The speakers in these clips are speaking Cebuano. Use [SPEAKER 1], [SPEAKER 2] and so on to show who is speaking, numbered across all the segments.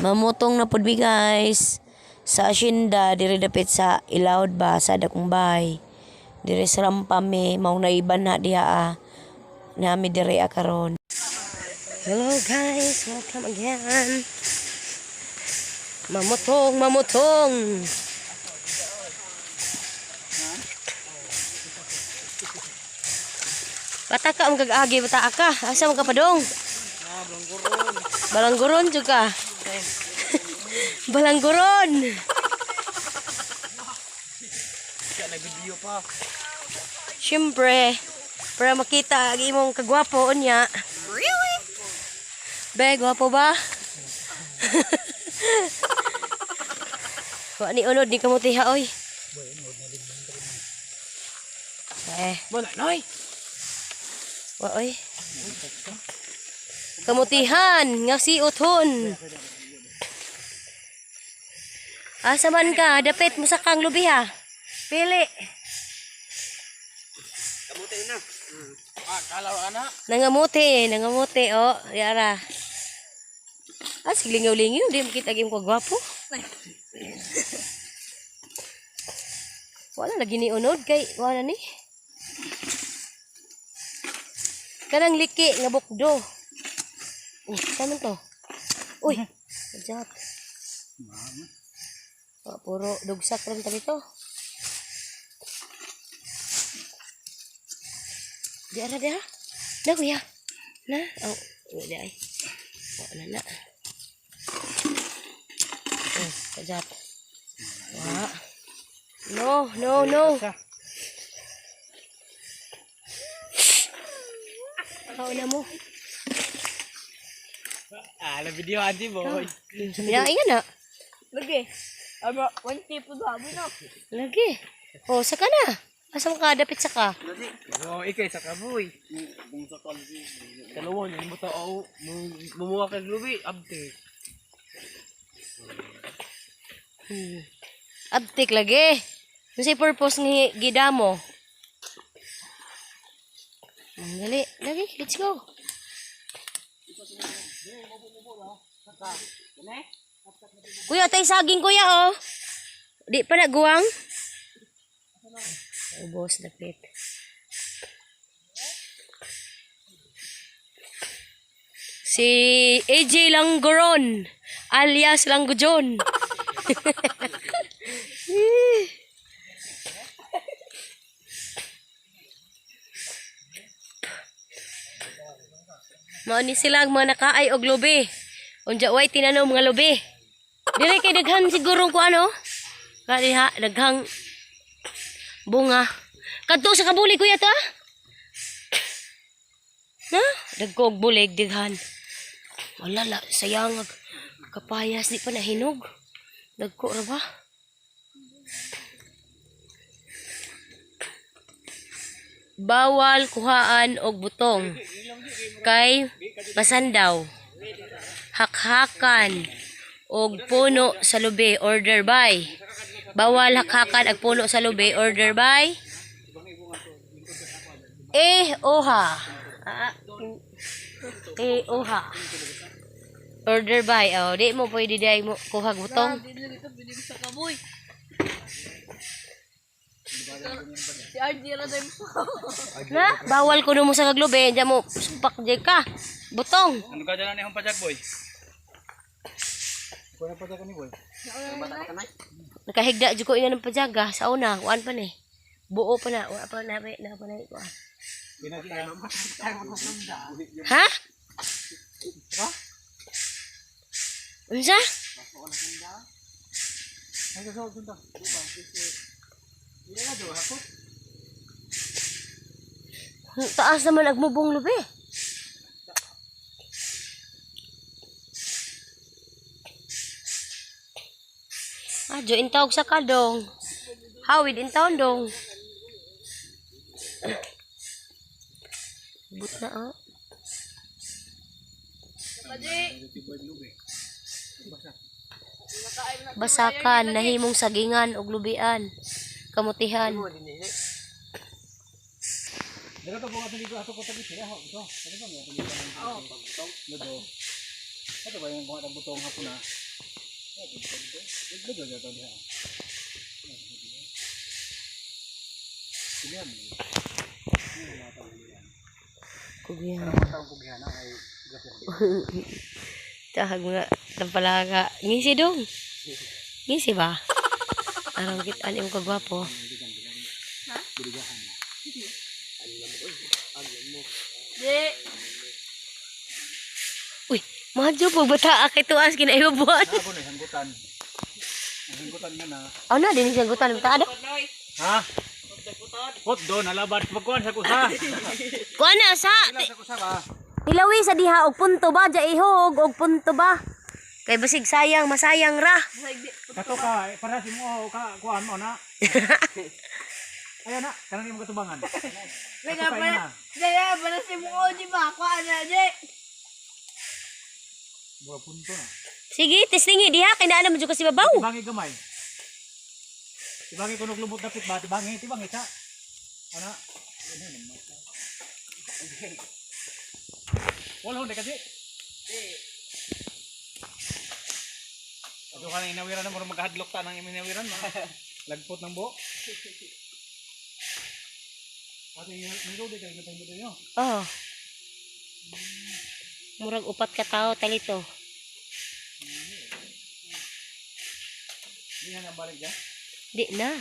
[SPEAKER 1] Mamutong na pud mi, guys, sa asyenda diri dapit sa Ilawod ba sa dakong bahay. Diri sa rampa mi mao naiban na diha ah. Nami diri ah karon.
[SPEAKER 2] Hello guys, welcome again. Mamutong, mamutong. Bata ka ang gag-agi, bata ka. Asa man ka padong? Balangguron juga. Balangguron.
[SPEAKER 3] Nag-video pa.
[SPEAKER 2] Siyempre, para makita ang imong kagwapo unya. Really? Be, gwapo ba? Wa ni unod ni kamutiha oy. Eh,
[SPEAKER 3] Wala, noy.
[SPEAKER 2] wa oy. Kamutihan nga si uthon. Asa man ka, dapit mo sa kang lubi ha. Pili.
[SPEAKER 3] Kamuti na. Ah, kalaw ana.
[SPEAKER 2] Nangamuti, nangamuti, oh. Yara. Ah, siglingaw-lingaw. Di makita ko gwapo. Wala lagi ni unod kay wala ni. Kanang liki nga bukdo. Uy, saan man to? Uy, kajat. Oh, puro dugsak ron ta dito. Di ara di ha? Na kuya. Na. Oh, di ay. Wala na. Oh, kajat. Wa. No, no, no. Kauna mo.
[SPEAKER 3] Ah, na video ati boy.
[SPEAKER 2] Ya, inga na.
[SPEAKER 4] Lagi. Aba, one tip po sabi no.
[SPEAKER 2] Lagi. Oh, saka na. Asa mo ka? Dapit saka.
[SPEAKER 3] Oh, ikay sa kaboy. Kalawon, yung mo tao, mumuha kay lubi, abte.
[SPEAKER 2] Abtik lagi. Ano purpose ni gidamo? Dali, lagi, let's go. Kuya, tay saging kuya oh. Di pa na guwang. Ubos dapit. Si AJ Langgoron alias Langgojon. Mao ni sila ang mga nakaay og lubi. Unja way tinanaw mga lubi. Dili kay daghan siguro ko ano. Kani ha daghang bunga. Kadto sa kabuli kuya to ah. Na, dagko og bulig daghan. Wala la sayang ag kapayas di pa nahinog. Dagko ra ba? Bawal kuhaan og butong kay masandaw. Hakhakan og puno sa lubi, order by. Bawal hakhakan og puno sa lubi, order by. Eh, oha. Ah, eh, oha. Order by. Oh, di mo pwede di ay mo kuhag butong.
[SPEAKER 4] Dili dito binig sa kamoy. Si RJ ra din po.
[SPEAKER 2] Na, bawal kuno mo sa kaglubi, diyan mo sumpak di ka. Butong.
[SPEAKER 3] Ano ka dyan na nihong pajak boy? Kuha na pajak ni boy.
[SPEAKER 2] Nakahigda jud ko ina ng pajaga sa una, kuan pa ni. Buo pa na, wa pa na na pa na kuan. Ha? Unsa? Ang taas naman agmubong lubi. Ah, jo intawg sa kadong. Hawid in taon dong. But na ah. Basakan, nahimong sagingan og lubian. Kamutihan.
[SPEAKER 3] Dito to po ato dito ato ko tabi sila ho. Ito. Ano ba nga ato dito? Oh, butong. Ludo. Ato ba yung buhat ang butong hapon na?
[SPEAKER 2] Kugyan. Tahag mga tampalaga. Ngisi dong. Ngisi ba? Arang kita anim ka gwapo.
[SPEAKER 4] Di.
[SPEAKER 2] Uy, mahadyo po bata kay tuas kinaibabuan.
[SPEAKER 5] Ako na hanggutan. Ang hanggutan nga na.
[SPEAKER 2] Ano din siya gutan bata ada.
[SPEAKER 5] Ha? Hot do nalabat pagkuan sa kusa.
[SPEAKER 2] Kuan na sa
[SPEAKER 5] Sa kusa ba?
[SPEAKER 2] Tilawi sa diha og punto ba ja ihog og punto ba. Kay basig sayang masayang ra.
[SPEAKER 5] Kato ka eh, para si mo ka kuan mo na. Ayan na, kanang imong katubangan.
[SPEAKER 4] Wala
[SPEAKER 5] Kato
[SPEAKER 4] pa.
[SPEAKER 5] na.
[SPEAKER 4] Daya, para si mo di ba? Kuha na, di.
[SPEAKER 5] Mura punto na.
[SPEAKER 2] Sige, testingi diha kay naa naman jud kasi babaw.
[SPEAKER 5] Tibangi gamay. Tibangi kunog lumot dapit ba? Tibangi, tibangi sa. Ana. Wala honde kasi. Ato ka nang inawiran na, murag maghadlok ta nang inawiran. Lagpot ng buhok. Ate, may road kayo na tayo niyo.
[SPEAKER 2] Oh. Murag upat ka tao talito.
[SPEAKER 5] Di na nabalik dyan.
[SPEAKER 2] Di na.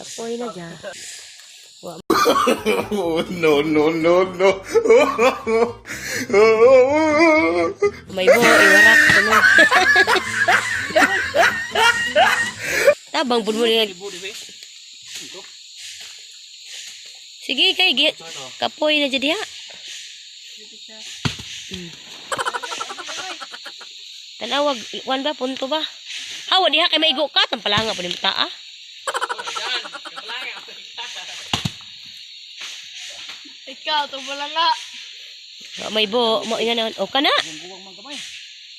[SPEAKER 2] Apoy na dyan.
[SPEAKER 6] Oh, no, no, no, no.
[SPEAKER 2] May buho, iwarak. Ano? Tabang pud mo nila. Sige, kay kapoy na dyan diha. Tanawag, wan ba, punto ba? Hawa diha kay maigo ka, tampalanga po ni taa.
[SPEAKER 4] Ikaw, tumula nga.
[SPEAKER 2] Wa May buho, mo inga na, o ka na.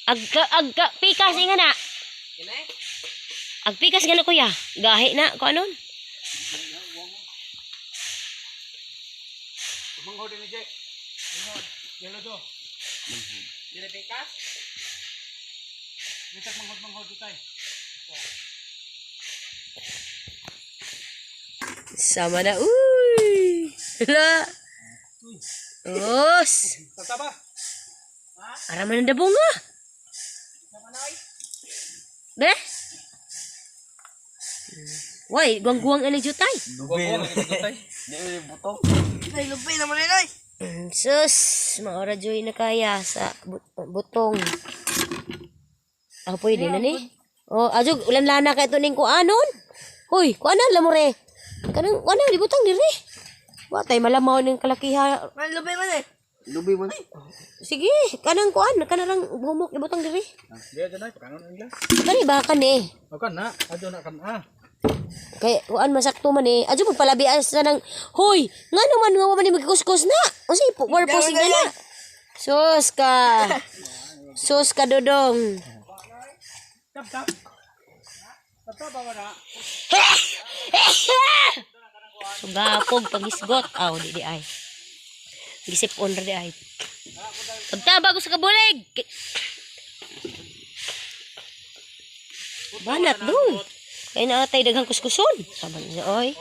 [SPEAKER 2] Agka, agka, pikas inga na. Agpikas nga na kuya. Gahi na, ko anon.
[SPEAKER 5] Manghod ni Jay. Manghod. Yelo do.
[SPEAKER 3] Dili pikas?
[SPEAKER 5] Misak manghod manghod do tay.
[SPEAKER 2] Sama na, uy! Hala! Os!
[SPEAKER 5] Taba.
[SPEAKER 2] Ara man ang dabong ah! Be? Why, guwang-guwang ani jutay.
[SPEAKER 4] Ay, lupi naman yun, oy.
[SPEAKER 2] Sus, maora joy na kaya sa butong. Ah, pwede na ni. Oh, ajog ulan lana ka ito ning kuanon. Hoy, kuanon lamore. Kanang kuanon di butang diri. Wa tay malamaw ning kalakiha.
[SPEAKER 4] Ay, lupi man eh.
[SPEAKER 2] Sige, kanang kuan, kanang humok ibutang diri.
[SPEAKER 5] Diya dyan ay, pakanon ang glass.
[SPEAKER 2] Kani ba kani?
[SPEAKER 5] O kan na, adyo na kan ah.
[SPEAKER 2] Kay kuan masakto man eh. Adyo pagpalabi sa nang hoy, ngano man nga wa man ni magkuskus na. Unsay purpose nga na? Sus ka. Sus ka dodong.
[SPEAKER 5] Tap tap. Tap tap ba na?
[SPEAKER 2] Sugapog pagisgot. Aw, di di ay. Gisip on ra di ay. Pagtabag ko sa kabulig. Banat dong. Kay naatay daghang kuskuson. Saban niya oy.